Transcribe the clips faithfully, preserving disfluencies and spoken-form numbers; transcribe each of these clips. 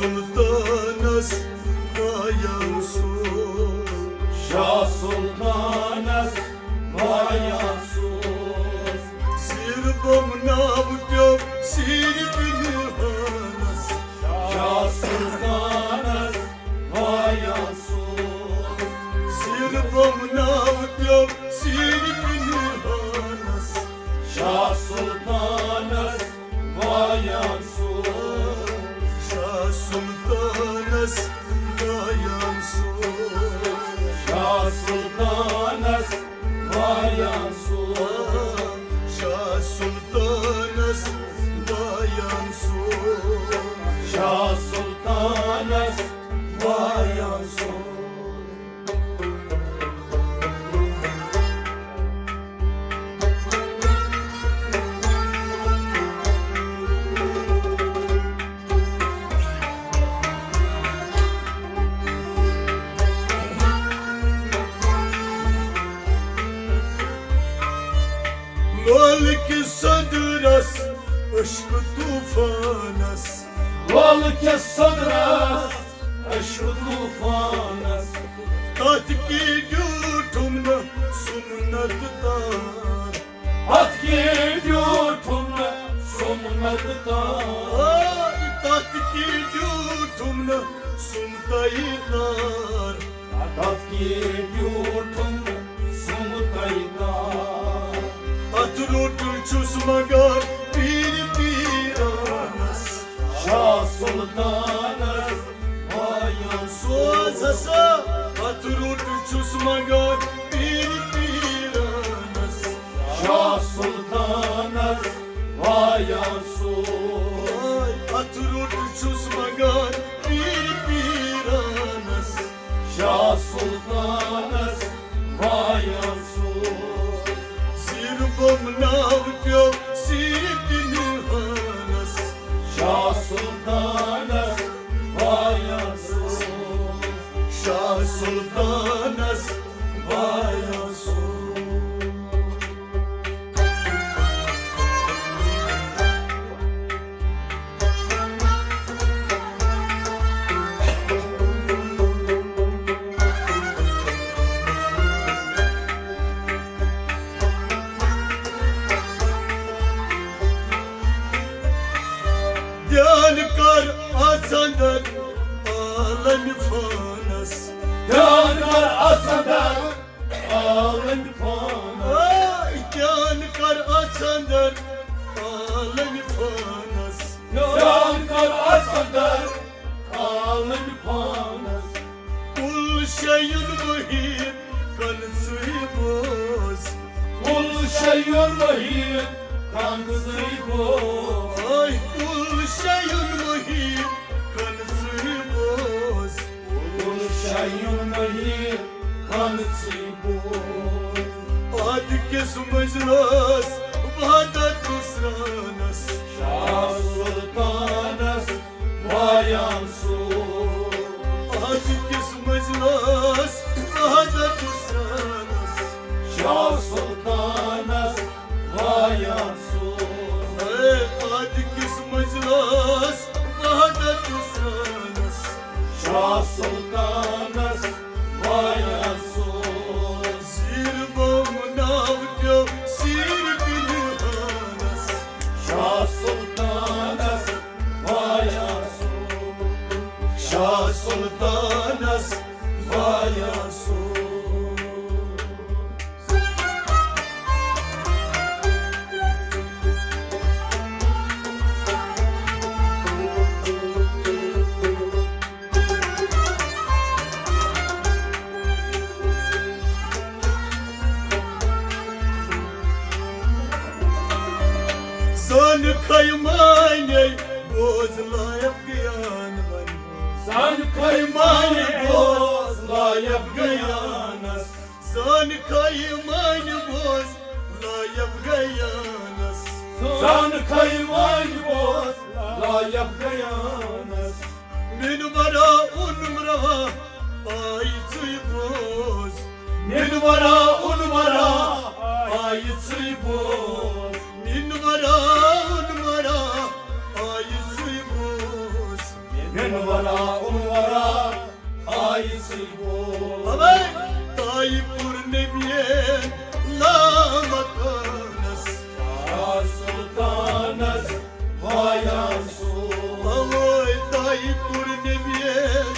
سلطانس وایان سوز۔ شاہ سلطانس وایان سوز۔ زیر بم ناو پیو سیر بنہانس۔ شاہ سلطانس وایان سوز۔ زیر بم ناو پیو سیر بنہانس۔ شاہ سلطانس وایان سوز۔ شاہ سلطانس وایان سوز۔ شاہ سلطانس وایان سوز۔ شاہ سلطانس وایان سوز۔ شاہ سلطانس وایان سوز۔ لول کِس صدرس عشق طوفانس۔ لول کِس صدرس عشق طوفانس۔ تتھ کی ڈیوٹھم نہ سُمنت تار۔ تتھ کی ڈیوٹھم نہ سُمنت تار۔ آے، تتھ کی ڈیوٹھم نہ سُمتئی تار۔ تتھ کی ڈیوٹھم نہ سُمتئی تار۔ تتھ روٚٹ چھُس مگر پیٖر پیٖرانس۔ شاہ سلطانس وایان سوز ہسا۔ تتھ روٚٹ چھُس مگر پیٖر پیٖرانس۔ شاہ سلطانس وایان سوز۔ تتھ روٚٹ چھُس مگر پیٖر پیٖرانس۔ شاہ سلطانس وایان سوز۔ زیر بم ناو پیو سیر بنہانس۔ شاہ سلطانس وایان سوز۔ شاہ سلطانس وایان سوز۔ دیان کر اتھ اندر عالم فانس۔ دیان کر اتھ اندر عالم فانس۔ اے، دیان کر اتھ اندر عالم فانس۔ دیان کر اتھ اندر عالم فانس۔ کل شیون وحید کن ژٕے بوز۔ کل شیون وحید کن ژٕے بوز۔ اے، کل شیون وحید کن ژٕے بوز۔ کل شیون وحید کن ژٕے بوز۔ عہد کِس مجلس وحدت سرانس۔ شاہ سلطانس وایان سوز۔ عہد کِس مجلس وحدت سرانس۔ شاہ سلطانس وایان سوز۔ اے عہد کِس مجلس وحدت سرانس۔ شاہ سلطانس وایان سوز۔ زیر بم ناو دیو سیر بنہانس۔ شاہ سلطانس وایان سوز۔ شاہ سلطانس وایان سوز۔ زان کھے مانے بوز لایق گیان بن۔ زان کھے مانے بوز لایق گیانس۔ زان کھے مانے بوز لایق گیانس۔ زان کھے مانے بوز لایق گیانس۔ مِنہٕ ورا اونم روا آیہِ ژٕے بوز۔ مِنہٕ ورا اونم ورا آیہِ ژٕے بوز۔ مِنہٕ ورا اونم ورا آیہِ ژٕے بوز۔ انورا انورا آیہِ سٕے بول۔ اوے طایفُر نبیَن لامکانس۔ شاہ سلطانس وایان سول۔ اوے طایفُر نبیَن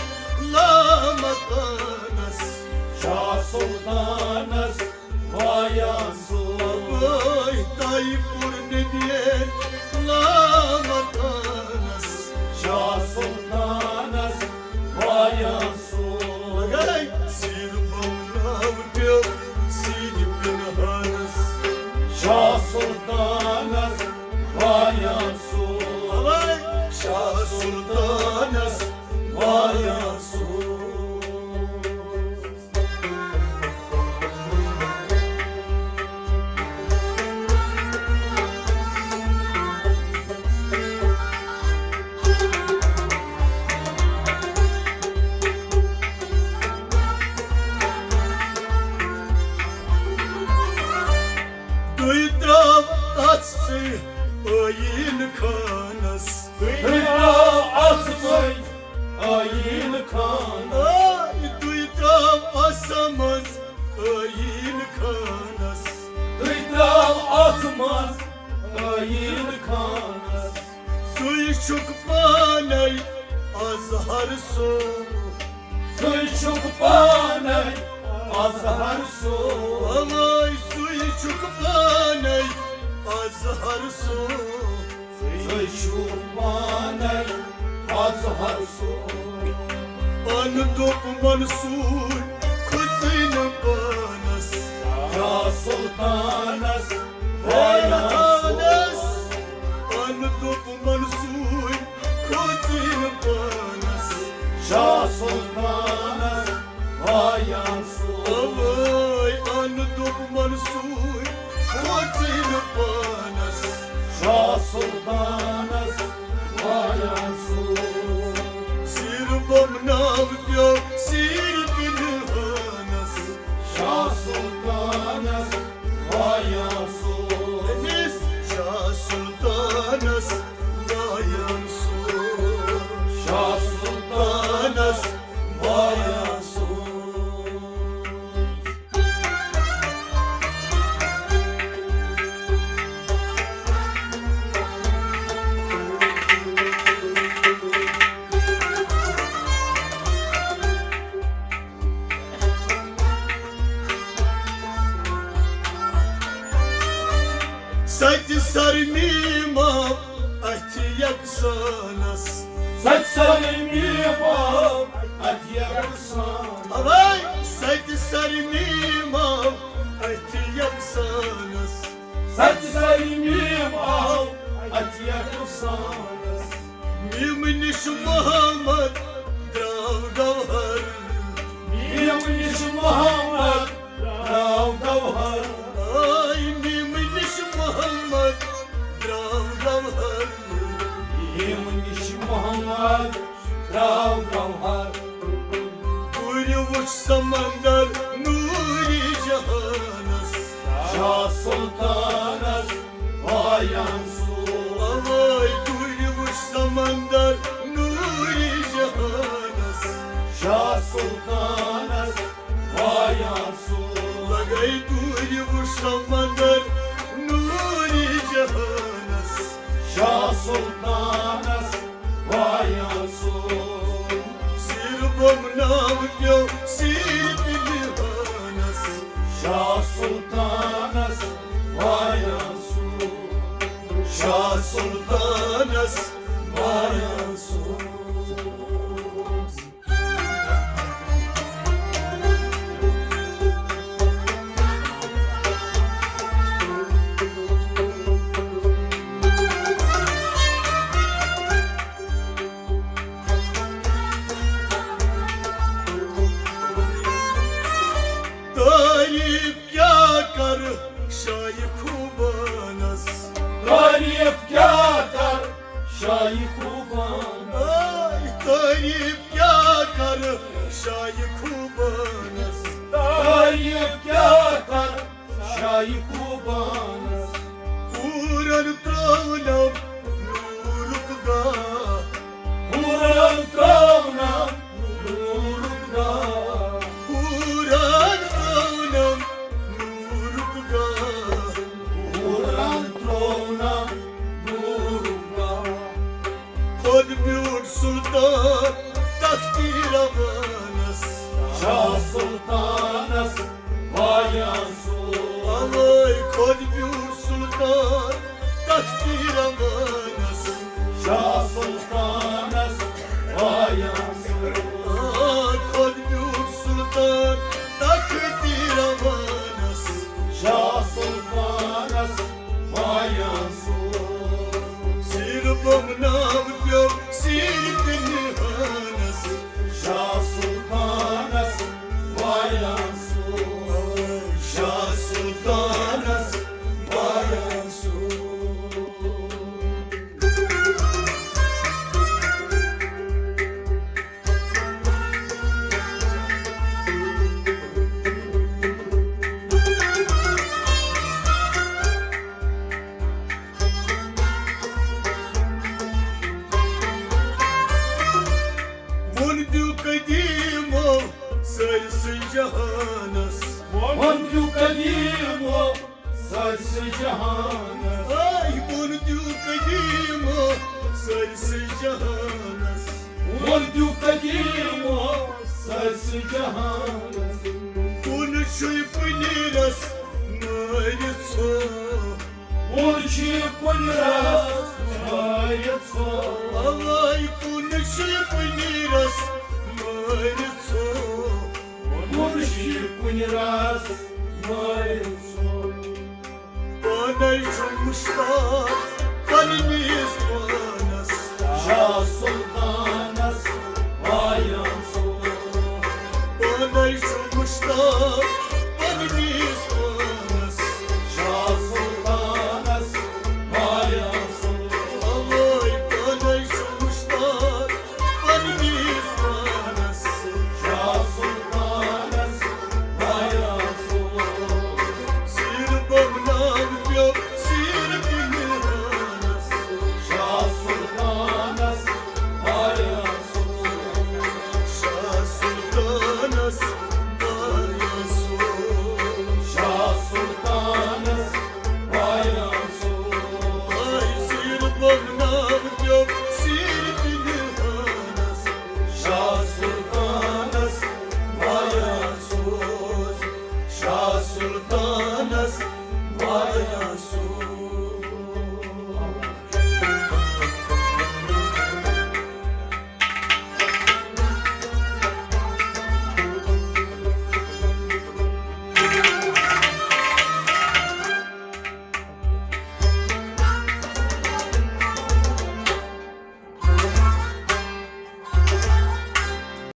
لامکانس۔ شاہ سلطانس وایان سول۔ اوے طایفُر نبیَن لامکانس۔ شاہ سلطانس وایان سول۔ گٔے سیٖر بمناو پیوٚو سیٖرِ پِنہانس۔ شاہ سلطانس وایان سول۔ اوے شاہ سلطانس وایان سول۔ تُہۍ ترٛاو اَتھ سۭتۍ ٲیٖن خانس۔ تُہۍ ترٛاو اَتھ سۭتۍ ٲیٖن خانس۔ آے، تُہۍ ترٛاو اَتھ منٛز ٲیٖن خانس۔ تُہۍ ترٛاو اَتھ منٛز ٲیٖن خانس۔ سُے چھُکھ پانے اظہر سُہ۔ سُے چھُکھ پانے اظہر سُہ۔ اوے سُے چھُکھ پانے اظہر سُہ۔ سُے چھُکھ پانے اظہر سُہ۔ پن دوٚپ منصور کھوژٕنۍ پانس۔ شاہ سلطانس وایان سول۔ پن دوٚپ منصور کھوژٕنۍ پانس۔ شاہ سلطانس وایان سول۔ اوے ان دوٚپ منصور کھوژٕنۍ پانس۔ شاہ سلطانس وایان سول۔ سیٖر بمناو پیوٚو سیٖرِ پِنہانس۔ شاہ سلطانس وایان سول۔ أمِس شاہ سلطانس وایان سول۔ شاہ سلطانس وایان سول۔ سَتہِ سَرٕ میٖم آو اَتھِ یَکسانَس۔ سَتہِ سَرٕ میٖم آو اَتھِ یَکسانَس۔ اَوَے سَتہِ سَرٕ میٖم آو اَتھِ یَکسانَس۔ سَتہِ سَرٕ میٖم آو اَتھِ یَکسانَس۔ میٖمہٕ نِش محمد درٛاو گوہر۔ میٖمہٕ نِش محمد درٛاو گوہر۔ آے میٖمہٕ نِش محمد درٛاو گوہر۔ میٖمہٕ نِش محمد درٛاو گوہر۔ دوٗرِ وُچھ سمندر نوٗرِ جہانس۔ شاہ سلطانس وایان سول۔ اَوَے دوٗرِ وُچھ سمندر نوٗرِ جہانس۔ شاہ سلطانس وایان سول۔ لگے دوٗرِ وُچھ سمندر نوٗرِ جہانس۔ شاہ سلطانس وایان سول۔ سیٖر بمناو پیوٚو سیٖرِ پِنہانس۔ شاہ سلطانس وایان سول۔ شاہ سلطانس وایان سول۔ تعریٖف کیٛاہ کَرٕ شاہِ خوبانس؟ تعریٖف کیٛاہ کَرٕ شاہِ خوبانس؟ آے تعریٖف کیٛاہ کَرٕ شاہِ خوبانس؟ تعریٖف کیٛاہ کَرٕ شاہِ خوبانس؟ حوٗرن ترٛٲونم نوٗرُک گاہ۔ حوٗرن شاہ سلطانس وایان سُر۔ آ، خۄد بیوٗٹھ سلطان تخت روانس۔ شاہ سلطانس وایان سُر۔ سیٖر بمناو پیوٚو سیٖر تہِ نِہانس۔ شاہ سلطانس وایان سُر۔ شاہ سلطانس وایان سُر۔ ووٚن دیو قدیمو سٲرسٕے جہانس۔ ووٚن دیو قدیمو سٲرسٕے جہانس۔ آے ووٚن دیو قدیمو سٲرسٕے جہانس۔ ووٚن دیو قدیمو سٲرسٕے جہانس۔ کُن چھُے کُنہِ رس مٲرِتھ ژھو۔ کُن چھُے کُنہِ رس مٲرِتھ ژھو۔ آے کُن چھُے کُنہِ رس مٲرِتھ ژھو۔ کُن چھُے کُنہِ رس مٲرِتھ ژھو۔ پانے چھُ مشتاق پننِس